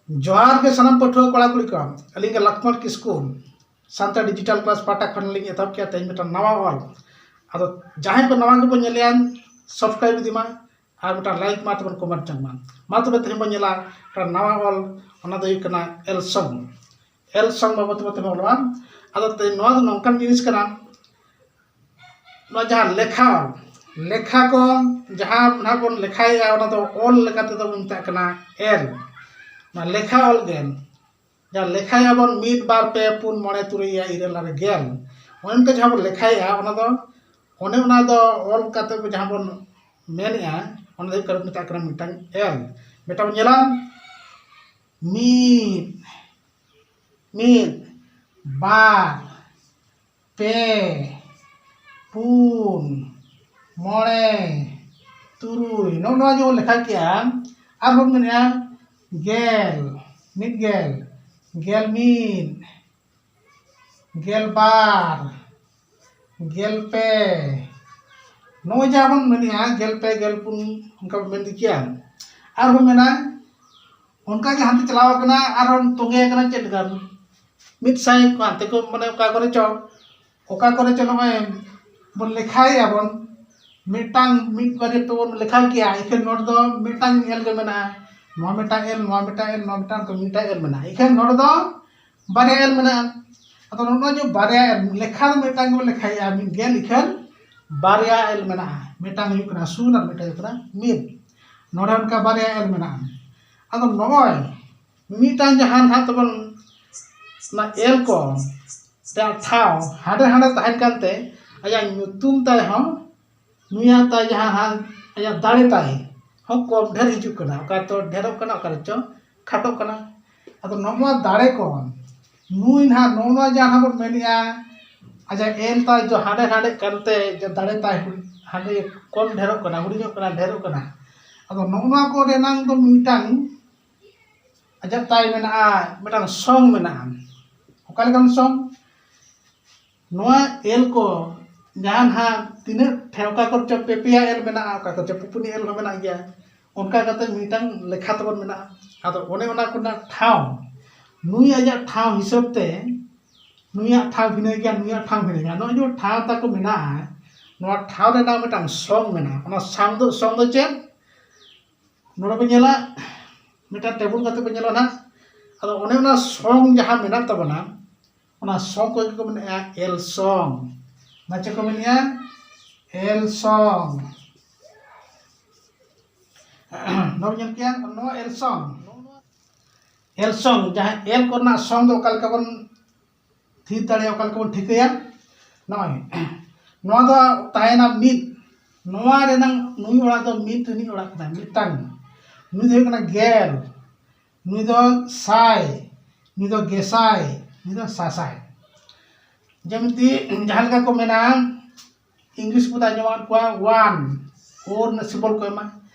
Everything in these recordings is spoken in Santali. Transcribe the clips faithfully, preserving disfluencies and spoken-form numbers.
ᱡᱚᱦᱟᱨ ᱜᱮ ᱥᱟᱱᱟᱢ ᱯᱟᱹᱴᱷᱩᱣᱟᱹ ᱠᱚᱲᱟ ᱠᱩᱲᱤ ᱠᱚ᱾ ᱟᱹᱞᱤᱧ ᱜᱮ ᱞᱚᱠᱢᱚᱬ ᱠᱤᱥᱠᱩ, ᱥᱟᱱᱛᱟᱲ ᱰᱤᱡᱤᱴᱟᱞ ᱠᱞᱟᱥ ᱯᱟᱦᱴᱟ ᱠᱷᱚᱱ ᱞᱤᱧ ᱮᱛᱚᱦᱚᱵ ᱠᱮᱫᱟ ᱛᱮᱦᱮᱧ ᱢᱤᱫᱴᱟᱝ ᱱᱟᱣᱟ ᱚᱞ᱾ ᱟᱫᱚ ᱡᱟᱦᱟᱸᱭ ᱠᱚ ᱱᱟᱣᱟ ᱜᱮᱵᱚᱱ ᱧᱮᱞᱮᱜᱼᱟ, ᱥᱟᱵᱥᱠᱨᱟᱭᱤᱵ ᱤᱫᱤ ᱢᱟ ᱟᱨ ᱢᱤᱫᱴᱟᱝ ᱞᱟᱭᱤᱠ ᱢᱟ ᱛᱮᱵᱚᱱ ᱠᱚᱢᱮᱱᱴ ᱡᱚᱝ ᱢᱟ᱾ ᱢᱟ ᱛᱚᱵᱮ ᱛᱮᱦᱮᱧ ᱵᱚᱱ ᱧᱮᱞᱟ ᱢᱤᱫᱴᱟᱝ ᱱᱟᱣᱟ ᱚᱞ, ᱚᱱᱟ ᱫᱚ ᱦᱩᱭᱩᱜ ᱠᱟᱱᱟ ᱮᱞ ᱥᱚᱝ᱾ ᱮᱞ ᱥᱚᱝ ᱵᱟᱵᱚᱫ ᱛᱮᱵᱚᱱ ᱚᱞᱟ᱾ ᱟᱫᱚ ᱛᱮᱦᱮᱧ ᱱᱚᱣᱟ ᱫᱚ ᱱᱚᱝᱠᱟᱱ ᱡᱤᱱᱤᱥ ᱠᱟᱱᱟ, ᱱᱚᱣᱟ ᱡᱟᱦᱟᱸ ᱞᱮᱠᱷᱟ ᱚᱞ, ᱞᱮᱠᱷᱟ ᱠᱚ ᱡᱟᱦᱟᱸ ᱱᱟᱦᱟᱜ ᱵᱚᱱ ᱞᱮᱠᱷᱟᱭᱮᱜᱼᱟ, ᱚᱱᱟ ᱫᱚ ᱚᱞ ᱞᱮᱠᱟ ᱛᱮᱫᱚ ᱵᱚᱱ ᱢᱮᱛᱟᱜ ᱠᱟᱱᱟ ᱮᱞ᱾ ᱚᱱᱟ ᱞᱮᱠᱷᱟ ᱚᱞ ᱜᱮ ᱡᱟᱦᱟᱸ ᱞᱮᱠᱷᱟᱭᱟᱵᱚᱱ ᱢᱤᱫ, ᱵᱟᱨ, ᱯᱮ, ᱯᱩᱱ, ᱢᱚᱬᱮ, ᱛᱩᱨᱩᱭ, ᱮᱭᱟᱭ, ᱤᱨᱟᱹᱞ, ᱟᱨᱮ, ᱜᱮᱞ, ᱚᱱᱮ ᱚᱱᱠᱟ ᱡᱟᱦᱟᱸ ᱵᱚᱱ ᱞᱮᱠᱷᱟᱭᱮᱜᱼᱟ, ᱚᱱᱟ ᱫᱚ ᱚᱱᱮ ᱚᱱᱟ ᱫᱚ ᱚᱞ ᱠᱟᱛᱮ ᱵᱚ ᱡᱟᱦᱟᱸ ᱵᱚᱱ ᱢᱮᱱᱮᱜᱼᱟ, ᱚᱱᱟ ᱫᱚ ᱦᱩᱭᱩᱜ ᱠᱟᱱᱟ, ᱢᱮᱛᱟᱜ ᱠᱟᱱᱟ ᱢᱤᱫᱴᱟᱝ ᱮᱞ᱾ ᱢᱤᱫᱴᱟᱝ ᱵᱚᱱ ᱧᱮᱞᱟ, ᱢᱤᱫ, ᱢᱤᱫ, ᱵᱟᱨ, ᱯᱮ, ᱯᱩᱱ, ᱢᱚᱬᱮ, ᱛᱩᱨᱩᱭ, ᱱᱚᱜᱼᱚ ᱱᱚᱣᱟ ᱡᱮᱢᱚᱱ ᱞᱮᱠᱷᱟ ᱠᱮᱜᱼᱟ, ᱟᱨᱵᱚᱱ ᱢᱮᱱᱮᱜᱼᱟ ᱜᱮᱞ, ᱢᱤᱫ ᱜᱮᱞ, ᱜᱮᱞ ᱢᱤᱫ, ᱜᱮᱞ ᱵᱟᱨ, ᱜᱮᱞ ᱯᱮ, ᱱᱚᱜᱼᱚᱭ ᱡᱟᱦᱟᱸ ᱵᱚᱱ ᱢᱮᱱᱮᱜᱼᱟ ᱜᱮᱞ ᱯᱮ, ᱜᱮᱞ ᱯᱩᱱ, ᱚᱱᱠᱟ ᱵᱚᱱ ᱢᱮᱱ ᱤᱫᱤ ᱠᱮᱜᱼᱟ᱾ ᱟᱨᱵᱚᱱ ᱢᱮᱱᱟ ᱚᱱᱠᱟ ᱜᱮ ᱦᱟᱱᱛᱮ ᱪᱟᱞᱟᱣ ᱟᱠᱟᱱᱟ, ᱟᱨᱦᱚᱸ ᱛᱚᱸᱜᱮ ᱟᱠᱟᱱᱟ ᱪᱮᱫ ᱞᱮᱠᱟ? ᱢᱤᱫ ᱥᱟᱭ ᱦᱟᱱᱛᱮ ᱠᱚ, ᱢᱟᱱᱮ ᱚᱠᱟ ᱠᱚᱨᱮ ᱪᱚ, ᱚᱠᱟ ᱠᱚᱨᱮ ᱪᱚ ᱱᱚᱜᱼᱚᱭ ᱵᱚᱱ ᱞᱮᱠᱷᱟᱭᱮᱜᱼᱟ ᱵᱚᱱ, ᱢᱤᱫᱴᱟᱝ ᱢᱤᱫ ᱵᱟᱨᱭᱟ ᱛᱮᱵᱚᱱ ᱞᱮᱠᱷᱟ ᱠᱮᱜᱼᱟ, ᱤᱠᱷᱟᱹᱱ ᱱᱚᱰᱮ ᱫᱚ ᱢᱤᱫᱴᱟᱝ ᱮᱞ ᱜᱮ ᱢᱮᱱᱟᱜᱼᱟ, ᱱᱚᱣᱟ ᱢᱤᱫᱴᱟᱝ ᱮᱞ, ᱱᱚᱣᱟ ᱢᱤᱫᱴᱟᱝ ᱮᱞ, ᱱᱚᱣᱟ ᱢᱤᱫᱴᱟᱝ ᱛᱚ ᱢᱤᱫᱴᱟᱝ ᱮᱞ ᱢᱮᱱᱟᱜᱼᱟ, ᱤᱠᱷᱟᱹᱱ ᱱᱚᱰᱮ ᱫᱚ ᱵᱟᱨᱭᱟ ᱮᱞ ᱢᱮᱱᱟᱜᱼᱟ᱾ ᱟᱫᱚ ᱱᱚᱜᱼᱚᱭ ᱡᱮ ᱵᱟᱨᱭᱟ ᱮᱞ, ᱞᱮᱠᱷᱟ ᱫᱚ ᱢᱤᱫᱴᱟᱝ ᱜᱮᱵᱚᱱ ᱞᱮᱠᱷᱟᱭᱮᱜᱼᱟ, ᱢᱤᱫ ᱜᱮᱞ ᱤᱠᱷᱟᱹᱱ ᱵᱟᱨᱭᱟ ᱮᱞ ᱢᱮᱱᱟᱜᱼᱟ, ᱢᱤᱫᱴᱟᱝ ᱦᱩᱭᱩᱜ ᱠᱟᱱᱟ ᱥᱩᱱ ᱟᱨ ᱢᱤᱫᱴᱟᱝ ᱦᱩᱭᱩᱜ ᱠᱟᱱᱟ ᱢᱤᱫ᱾ ᱱᱚᱰᱮ ᱚᱱᱠᱟ ᱵᱟᱨᱭᱟ ᱮᱞ ᱢᱮᱱᱟᱜᱼᱟ᱾ ᱟᱫᱚ ᱱᱚᱜᱼᱚᱭ ᱢᱤᱫᱴᱟᱝ ᱡᱟᱦᱟᱸ ᱱᱟᱦᱟᱜ ᱛᱟᱵᱚᱱ ᱚᱱᱟ ᱮᱞ ᱠᱚ ᱨᱮᱭᱟᱜ ᱴᱷᱟᱶ ᱦᱟᱸᱰᱮ ᱦᱟᱸᱰᱮ ᱛᱟᱦᱮᱱ ᱠᱟᱱᱛᱮ ᱟᱭᱟᱜ ᱧᱩᱛᱩᱢ ᱛᱟᱭ ᱦᱚᱸ, ᱱᱩᱭᱟᱜ ᱛᱟᱭ ᱡᱟᱦᱟᱸ ᱦᱟᱸᱜ ᱟᱭᱟᱜ ᱫᱟᱲᱮ ᱛᱟᱭ ᱦᱚᱸ ᱠᱚᱢ ᱰᱷᱮᱨ ᱦᱤᱡᱩᱜ ᱠᱟᱱᱟ, ᱚᱠᱟ ᱨᱮᱪᱚ ᱰᱷᱮᱨᱚᱜ ᱠᱟᱱᱟ, ᱚᱠᱟ ᱨᱮᱪᱚ ᱠᱷᱟᱴᱚᱜ ᱠᱟᱱᱟ᱾ ᱟᱫᱚ ᱱᱚᱜᱼᱚ ᱱᱚᱣᱟ ᱫᱟᱲᱮ ᱠᱚ, ᱱᱩᱭ ᱱᱟᱦᱟᱜ ᱱᱚᱜᱼᱚ ᱱᱚᱣᱟ ᱡᱟᱦᱟᱸ ᱵᱚᱱ ᱢᱮᱱᱮᱜᱼᱟ, ᱟᱡᱟᱜ ᱮᱞ ᱛᱟᱭ ᱡᱚ ᱦᱟᱸᱰᱮ ᱦᱟᱸᱰᱮᱜ ᱠᱟᱱᱛᱮ ᱡᱮ ᱫᱟᱲᱮ ᱛᱟᱭ ᱦᱩ-, ᱦᱟᱸᱰᱮ ᱠᱚᱢ ᱰᱷᱮᱨᱚᱜ ᱠᱟᱱᱟ, ᱦᱩᱰᱤᱧᱚᱜ ᱠᱟᱱᱟ, ᱰᱷᱮᱨᱚᱜ ᱠᱟᱱᱟ᱾ ᱟᱫᱚ ᱱᱚᱜᱼᱚ ᱱᱚᱣᱟ ᱠᱚ ᱨᱮᱱᱟᱝ ᱫᱚ ᱢᱤᱫᱴᱟᱝ ᱟᱡᱟᱜ ᱛᱟᱭ ᱢᱮᱱᱟᱜᱼᱟ, ᱢᱤᱫᱴᱟᱝ ᱥᱚᱝ ᱢᱮᱱᱟᱜᱼᱟ᱾ ᱚᱠᱟ ᱞᱮᱠᱟᱱ ᱥᱚᱝ? ᱱᱚᱣᱟ ᱮᱞ ᱠᱚ ᱡᱟᱦᱟᱸ ᱱᱟᱦᱟᱜ ᱛᱤᱱᱟᱹᱜ ᱴᱷᱮᱱ, ᱚᱠᱟ ᱠᱚᱨᱮ ᱪᱚ ᱯᱮ ᱯᱮᱭᱟ ᱮᱞ ᱢᱮᱱᱟᱜᱼᱟ, ᱚᱠᱟ ᱠᱚᱨᱮ ᱪᱚ ᱯᱩᱯᱩᱱᱤ ᱮᱞ ᱦᱚᱸ ᱢᱮᱱᱟᱜ ᱜᱮᱭᱟ, ᱚᱱᱠᱟ ᱠᱟᱛᱮ ᱢᱤᱫᱴᱟᱝ ᱞᱮᱠᱷᱟ ᱛᱟᱵᱚᱱ ᱢᱮᱱᱟᱜᱼᱟ᱾ ᱟᱫᱚ ᱚᱱᱮ ᱚᱱᱟ ᱠᱚᱨᱮᱱᱟᱜ ᱴᱷᱟᱶ, ᱱᱩᱭ ᱟᱡᱟᱜ ᱴᱷᱟᱶ ᱦᱤᱥᱟᱹᱵ ᱛᱮ, ᱱᱩᱭᱟᱜ ᱴᱷᱟᱶ ᱵᱷᱤᱱᱟᱹ ᱜᱮᱭᱟ, ᱱᱩᱭᱟᱜ ᱴᱷᱟᱶ ᱵᱷᱤᱱᱟᱹ ᱜᱮᱭᱟ᱾ ᱱᱚᱜᱼᱚᱭ ᱡᱮ ᱴᱷᱟᱶ ᱛᱟᱠᱚ ᱢᱮᱱᱟᱜᱼᱟ, ᱱᱚᱣᱟ ᱴᱷᱟᱶ ᱨᱮᱱᱟᱜ ᱢᱤᱫᱴᱟᱝ ᱥᱚᱝ ᱢᱮᱱᱟᱜᱼᱟ᱾ ᱚᱱᱟ ᱥᱚᱝ ᱫᱚ, ᱥᱚᱝ ᱫᱚ ᱪᱮᱫ? ᱱᱚᱰᱮ ᱵᱚᱱ ᱧᱮᱞᱟ, ᱢᱤᱫᱴᱟᱝ ᱴᱮᱵᱩᱞ ᱠᱟᱛᱮ ᱵᱚᱱ ᱧᱮᱞᱟ ᱱᱟᱦᱟᱜ᱾ ᱟᱫᱚ ᱚᱱᱮ ᱚᱱᱟ ᱥᱚᱝ ᱡᱟᱦᱟᱸ ᱢᱮᱱᱟᱜ ᱛᱟᱵᱚᱱᱟ, ᱚᱱᱟ ᱥᱚᱝ ᱠᱚᱜᱮ ᱠᱚ ᱢᱮᱱᱮᱜᱼᱟ ᱮᱞ ᱥᱚᱝ᱾ ᱚᱱᱟ ᱪᱮᱫ ᱠᱚ ᱢᱮᱱᱮᱜᱼᱟ? ᱮᱞ ᱥᱚᱝ᱾ ᱱᱚᱣᱟ ᱧᱮᱞ ᱠᱮᱜᱼᱟ, ᱱᱚᱣᱟ ᱮᱞ ᱥᱚᱝ, ᱮᱞ ᱥᱚᱝ, ᱡᱟᱦᱟᱸ ᱮᱞ ᱠᱚᱨᱮᱱᱟᱜ ᱥᱚᱝ ᱫᱚ ᱚᱠᱟ ᱞᱮᱠᱟ ᱵᱚᱱ ᱛᱷᱤᱨ ᱫᱟᱲᱮᱭᱟᱜᱼᱟ, ᱚᱠᱟ ᱞᱮᱠᱟ ᱵᱚᱱ ᱴᱷᱤᱠᱟᱹᱭᱟ? ᱱᱚᱜᱼᱚᱭ ᱱᱚᱣᱟ ᱫᱚ ᱛᱟᱦᱮᱸᱭᱮᱱᱟ ᱢᱤᱫ, ᱱᱚᱣᱟ ᱨᱮᱱᱟᱝ ᱱᱩᱭ ᱚᱲᱟᱜ ᱫᱚ ᱢᱤᱫ ᱨᱤᱱᱤᱡ ᱚᱲᱟᱜ ᱠᱟᱱᱟᱭ, ᱢᱤᱫᱴᱟᱝ᱾ ᱱᱩᱭ ᱫᱚ ᱦᱩᱭᱩᱜ ᱠᱟᱱᱟ ᱜᱮᱞ, ᱱᱩᱭ ᱫᱚ ᱥᱟᱭ, ᱱᱩᱭ ᱫᱚ ᱜᱮᱥᱟᱭ, ᱱᱩᱭ ᱫᱚ ᱥᱟᱥᱟᱭ᱾ ᱡᱮᱢᱛᱤ ᱡᱟᱦᱟᱸ ᱞᱮᱠᱟ ᱠᱚ ᱢᱮᱱᱟ, ᱤᱝᱞᱤᱥ ᱵᱚᱱ ᱟᱸᱡᱚᱢᱟᱫ ᱠᱚᱣᱟ ᱳᱣᱟᱱ, ᱳ ᱨᱮᱱᱟᱜ ᱥᱤᱢᱵᱚᱞ ᱠᱚ ᱮᱢᱟ᱾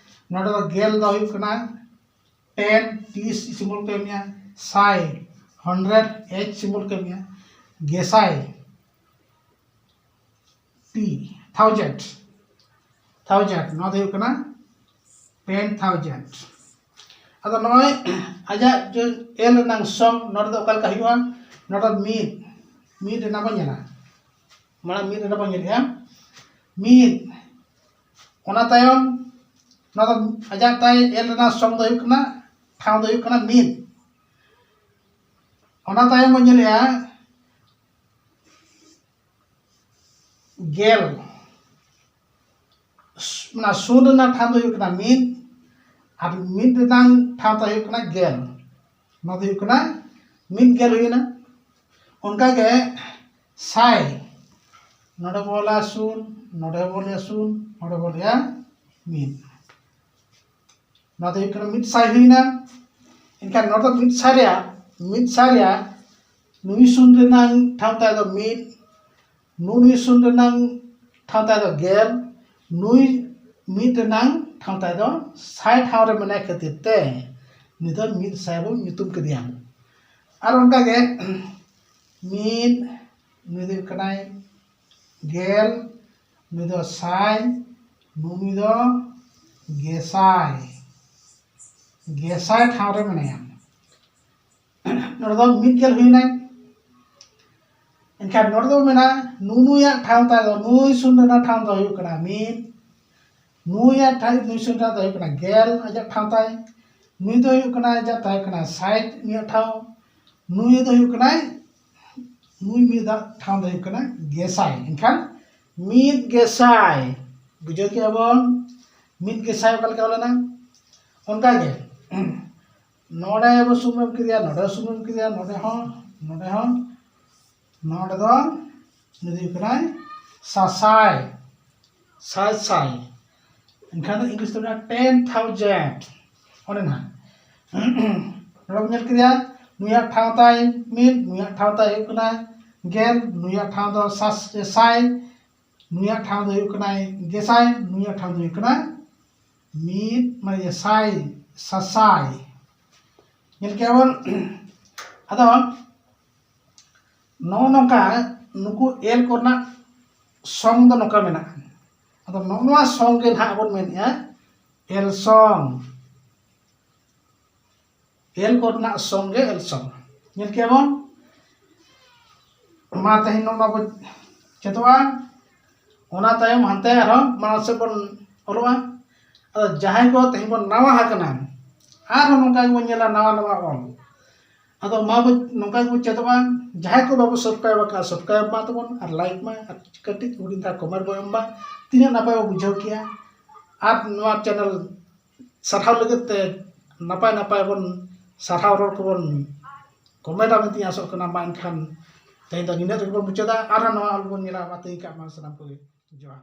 ᱱᱚᱰᱮ ᱫᱚ ᱜᱮᱞ ᱫᱚ ᱦᱩᱭᱩᱜ ᱠᱟᱱᱟ ᱴᱮᱱ, ᱴᱤ ᱥᱤᱢᱵᱚᱞ ᱠᱚ ᱮᱢᱮᱜᱼᱟ᱾ ᱥᱟᱭ, ᱦᱟᱱᱰᱨᱮᱰ, ᱮᱭᱤᱪ ᱥᱤᱢᱵᱚᱞ ᱠᱚ ᱮᱢᱮᱜᱼᱟ᱾ ᱜᱮᱥᱟᱭ, ᱴᱤ, ᱛᱷᱟᱣᱡᱮᱱᱰ, ᱛᱷᱟᱣᱡᱮᱱᱰ, ᱱᱚᱣᱟ ᱫᱚ ᱦᱩᱭᱩᱜ ᱠᱟᱱᱟ ᱴᱮᱱ ᱛᱷᱟᱣᱡᱮᱱᱰ᱾ ᱟᱫᱚ ᱱᱚᱜᱼᱚᱭ ᱟᱡᱟᱜ ᱡᱮ ᱮᱞ ᱨᱮᱱᱟᱜ ᱥᱚᱝ, ᱱᱚᱰᱮ ᱫᱚ ᱚᱠᱟ ᱞᱮᱠᱟ ᱦᱩᱭᱩᱜᱼᱟ? ᱱᱚᱰᱮ ᱢᱤᱫ, ᱢᱤᱫ ᱨᱮᱱᱟᱜ ᱵᱚᱱ ᱧᱮᱞᱟ, ᱢᱟᱲᱟᱝ ᱢᱤᱫ ᱨᱮᱱᱟᱜ ᱵᱚᱱ ᱧᱮᱞᱮᱜᱼᱟ, ᱢᱤᱫ᱾ ᱚᱱᱟ ᱛᱟᱭᱚᱢ ᱱᱚᱣᱟ ᱫᱚ ᱟᱡᱟᱜ ᱛᱟᱭ ᱮᱞ ᱨᱮᱱᱟᱜ ᱥᱚᱝ ᱫᱚ ᱦᱩᱭᱩᱜ ᱠᱟᱱᱟ, ᱴᱷᱟᱶ ᱫᱚ ᱦᱩᱭᱩᱜ ᱠᱟᱱᱟ ᱢᱤᱫ᱾ ᱚᱱᱟ ᱛᱟᱭᱚᱢ ᱵᱚᱱ ᱧᱮᱞᱮᱜᱼᱟ ᱜᱮᱞ᱾ ᱚᱱᱟ ᱥᱩᱱ ᱨᱮᱱᱟᱜ ᱴᱷᱟᱶ ᱫᱚ ᱦᱩᱭᱩᱜ ᱠᱟᱱᱟ ᱢᱤᱫ, ᱟᱨ ᱢᱤᱫ ᱨᱮᱱᱟᱜ ᱴᱷᱟᱶ ᱫᱚ ᱦᱩᱭᱩᱜ ᱠᱟᱱᱟ ᱜᱮᱞ᱾ ᱱᱚᱣᱟ ᱫᱚ ᱦᱩᱭᱩᱜ ᱠᱟᱱᱟ ᱢᱤᱫ ᱜᱮᱞ ᱦᱩᱭᱱᱟ᱾ ᱚᱱᱠᱟᱜᱮ ᱥᱟᱭ, ᱱᱚᱰᱮ ᱵᱚᱱ ᱚᱞᱟ ᱥᱩᱱ, ᱱᱚᱰᱮ ᱵᱚᱱ ᱚᱞᱟ ᱥᱩᱱ, ᱱᱚᱰᱮ ᱵᱚᱱ ᱚᱞᱟ ᱢᱤᱫ᱾ ᱱᱚᱣᱟ ᱫᱚ ᱦᱩᱭᱩᱜ ᱠᱟᱱᱟ ᱢᱤᱫ ᱥᱟᱭ ᱦᱩᱭᱱᱟ᱾ ᱮᱱᱠᱷᱟᱱ ᱱᱚᱣᱟ ᱫᱚ ᱢᱤᱫ ᱥᱟᱭ ᱨᱮᱭᱟᱜ, ᱢᱤᱫ ᱥᱟᱭ ᱨᱮᱭᱟᱜ ᱱᱩᱭ ᱥᱩᱱ ᱨᱮᱱᱟᱝ ᱴᱷᱟᱶ ᱛᱟᱭ ᱫᱚ ᱢᱤᱫ, ᱱᱩᱭ ᱥᱩᱱ ᱨᱮᱱᱟᱝ ᱴᱷᱟᱶ ᱛᱟᱭ ᱫᱚ ᱜᱮᱞ, ᱱᱩᱭ ᱢᱤᱫ ᱨᱮᱱᱟᱝ ᱴᱷᱟᱶ ᱛᱟᱭ ᱫᱚ ᱥᱟᱭ ᱴᱷᱟᱶ ᱨᱮ ᱢᱮᱱᱟᱭ ᱠᱷᱟᱹᱛᱤᱨ ᱛᱮ ᱱᱩᱭ ᱫᱚ ᱢᱤᱫ ᱥᱟᱭ ᱵᱚᱱ ᱧᱩᱛᱩᱢ ᱠᱮᱫᱮᱭᱟ᱾ ᱟᱨ ᱚᱱᱠᱟᱜᱮ ᱢᱤᱫ, ᱱᱩᱭ ᱫᱚ ᱦᱩᱭᱩᱜ ᱠᱟᱱᱟᱭ ᱜᱮᱞ, ᱱᱩᱭ ᱫᱚ ᱥᱟᱭ, ᱱᱩᱭ ᱫᱚ ᱜᱮᱥᱟᱭ᱾ ᱜᱮᱥᱟᱭ ᱴᱷᱟᱶ ᱨᱮ ᱢᱮᱱᱟᱭᱟ᱾ ᱱᱚᱰᱮ ᱫᱚ ᱢᱤᱫ ᱜᱮᱞ ᱦᱩᱭᱱᱟᱭ᱾ ᱮᱱᱠᱷᱟᱱ ᱱᱚᱰᱮ ᱫᱚ ᱢᱮᱱᱟ ᱱᱩᱱᱩᱭᱟᱜ ᱴᱷᱟᱶ ᱛᱟᱭ ᱫᱚ, ᱱᱩᱭ ᱥᱩᱱ ᱨᱮᱱᱟᱜ ᱴᱷᱟᱶ ᱫᱚ ᱦᱩᱭᱩᱜ ᱠᱟᱱᱟ ᱢᱤᱫ, ᱱᱩᱭᱟᱜ ᱴᱷᱟᱶ, ᱱᱩᱭ ᱥᱩᱱ ᱨᱮᱱᱟᱜ ᱫᱚ ᱦᱩᱭᱩᱜ ᱠᱟᱱᱟ ᱜᱮᱞ, ᱟᱡᱟᱜ ᱴᱷᱟᱶ ᱛᱟᱭ᱾ ᱱᱩᱭ ᱫᱚ ᱦᱩᱭᱩᱜ ᱠᱟᱱᱟ ᱟᱡᱟᱜ ᱛᱟᱦᱮᱸ ᱠᱟᱱᱟ ᱥᱟᱴ, ᱩᱱᱤᱭᱟᱜ ᱴᱷᱟᱶ᱾ ᱱᱩᱭ ᱫᱚ ᱦᱩᱭᱩᱜ ᱠᱟᱱᱟᱭ, ᱱᱩᱭ ᱢᱤᱫᱟᱜ ᱴᱷᱟᱶ ᱫᱚ ᱦᱩᱭᱩᱜ ᱠᱟᱱᱟ ᱜᱮᱥᱟᱭ᱾ ᱮᱱᱠᱷᱟᱱ ᱢᱤᱫ ᱜᱮᱥᱟᱭ, ᱵᱩᱡᱷᱟᱹᱣ ᱠᱮᱜᱼᱟ ᱵᱚᱱ, ᱢᱤᱫ ᱜᱮᱥᱟᱭ ᱚᱠᱟ ᱞᱮᱠᱟ ᱚᱞ ᱮᱱᱟ? ᱚᱱᱠᱟ ᱜᱮ ᱱᱚᱰᱮ ᱵᱚ ᱥᱩᱱ ᱮᱢ ᱠᱮᱫᱮᱭᱟ, ᱱᱚᱰᱮ ᱥᱩᱱ ᱮᱢ ᱠᱮᱫᱮᱭᱟ, ᱱᱚᱰᱮ ᱦᱚᱸ, ᱱᱚᱰᱮ ᱦᱚᱸ, ᱱᱚᱰᱮ ᱫᱚ ᱱᱩᱭ ᱫᱚ ᱦᱩᱭᱩᱜ ᱠᱟᱱᱟᱭ ᱥᱟᱥᱟᱭ, ᱥᱟᱭ ᱥᱟᱭ᱾ ᱮᱱᱠᱷᱟᱱ ᱫᱚ English ᱛᱮ ᱢᱮᱱᱟᱜᱼᱟ ten thousand᱾ ᱚᱱᱮ ᱱᱟᱦᱟᱜ ᱱᱚᱰᱮ ᱵᱚᱱ ᱧᱮᱞ ᱠᱮᱫᱮᱭᱟ, ᱱᱩᱭᱟᱜ ᱴᱷᱟᱶ ᱛᱟᱭ ᱢᱤᱫ, ᱱᱩᱭᱟᱜ ᱴᱷᱟᱶ ᱛᱟᱭ ᱦᱩᱭᱩᱜ ᱠᱟᱱᱟ ᱜᱮᱞ, ᱱᱩᱭᱟᱜ ᱴᱷᱟᱶ ᱫᱚ ᱥᱟᱥ-, ᱥᱟᱭ, ᱱᱩᱭᱟᱜ ᱴᱷᱟᱶ ᱫᱚ ᱦᱩᱭᱩᱜ ᱠᱟᱱᱟᱭ ᱜᱮᱥᱟᱭ, ᱱᱩᱭᱟᱜ ᱴᱷᱟᱶ ᱫᱚ ᱦᱩᱭᱩᱜ ᱠᱟᱱᱟ ᱢᱤᱫ, ᱢᱟᱱᱮ ᱥᱟᱭ, ᱥᱟᱥᱟᱭ᱾ ᱧᱮᱞ ᱠᱮᱜᱼᱟ ᱵᱚᱱ᱾ ᱟᱫᱚ ᱱᱚᱜᱼᱚ ᱱᱚᱝᱠᱟ ᱱᱩᱠᱩ ᱮᱞ ᱠᱚᱨᱮᱱᱟᱜ ᱥᱚᱝ ᱫᱚ ᱱᱚᱝᱠᱟ ᱢᱮᱱᱟᱜᱼᱟ᱾ ᱟᱫᱚ ᱱᱚᱜᱼᱚ ᱱᱚᱣᱟ ᱥᱚᱝ ᱜᱮ ᱱᱟᱦᱟᱜ ᱵᱚᱱ ᱢᱮᱱᱮᱫᱼᱟ ᱮᱞ ᱥᱚᱝ᱾ ᱮᱞ ᱠᱚᱨᱮᱱᱟᱜ ᱥᱚᱝ ᱜᱮ ᱮᱞ ᱥᱚᱝ᱾ ᱧᱮᱞ ᱠᱮᱜᱼᱟ ᱵᱚᱱ᱾ ᱢᱟ ᱛᱮᱦᱮᱧ ᱱᱚᱜᱼᱚ ᱱᱚᱣᱟ ᱵᱚᱱ ᱪᱮᱫᱚᱜᱼᱟ᱾ ᱚᱱᱟ ᱛᱟᱭᱚᱢ ᱦᱟᱱᱛᱮ ᱟᱨᱦᱚᱸ ᱢᱟᱲᱟᱝ ᱥᱮᱫ ᱵᱚᱱ ᱚᱞᱚᱜᱼᱟ᱾ ᱟᱫᱚ ᱡᱟᱦᱟᱸᱭ ᱠᱚ ᱛᱮᱦᱮᱧ ᱵᱚᱱ ᱱᱟᱣᱟ ᱟᱠᱟᱱᱟ, ᱟᱨᱦᱚᱸ ᱱᱚᱝᱠᱟ ᱜᱮᱵᱚᱱ ᱧᱮᱞᱟ ᱱᱟᱣᱟ ᱱᱟᱣᱟ ᱚᱞ᱾ ᱟᱫᱚ ᱢᱟ ᱵᱚ ᱱᱚᱝᱠᱟ ᱜᱮᱵᱚᱱ ᱪᱮᱫᱚᱜᱼᱟ᱾ ᱡᱟᱦᱟᱸᱭ ᱠᱚ ᱵᱟᱵᱚ subscribe ᱟᱠᱟᱫᱼᱟ, subscribe ᱢᱟ ᱛᱟᱵᱚᱱ, ᱟᱨ like ᱢᱟ, ᱟᱨ ᱠᱟᱹᱴᱤᱡ ᱦᱩᱰᱤᱧ ᱫᱷᱟᱨᱟ comment ᱵᱚ ᱮᱢ ᱢᱟ᱾ ᱛᱤᱱᱟᱹᱜ ᱱᱟᱯᱟᱭ ᱵᱚ ᱵᱩᱡᱷᱟᱹᱣ ᱠᱮᱜᱼᱟ᱾ ᱟᱨ ᱱᱚᱣᱟ channel ᱥᱟᱨᱦᱟᱣ ᱞᱟᱹᱜᱤᱫ ᱛᱮ ᱱᱟᱯᱟᱭ ᱱᱟᱯᱟᱭ ᱵᱚᱱ ᱥᱟᱨᱦᱟᱣ ᱨᱚᱲ ᱠᱚᱵᱚᱱ comment ᱟ ᱢᱮᱱᱛᱮᱧ ᱟᱥᱚᱜ ᱠᱟᱱᱟ᱾ ᱢᱟ ᱮᱱᱠᱷᱟᱱ ᱛᱮᱦᱮᱧ ᱫᱚ ᱱᱤᱱᱟᱹᱜ ᱨᱮᱜᱮ ᱵᱚᱱ ᱢᱩᱪᱟᱹᱫᱟ᱾ ᱟᱨᱦᱚᱸ ᱱᱚᱣᱟ ᱟᱞᱚ ᱵᱚᱱ ᱧᱮᱞᱟ᱾ ᱢᱟ ᱛᱮᱦᱮᱧ ᱠᱟᱜ ᱢᱟ ᱥᱟᱱᱟᱢ ᱠᱚᱜᱮ ᱡᱚᱦᱟᱨ᱾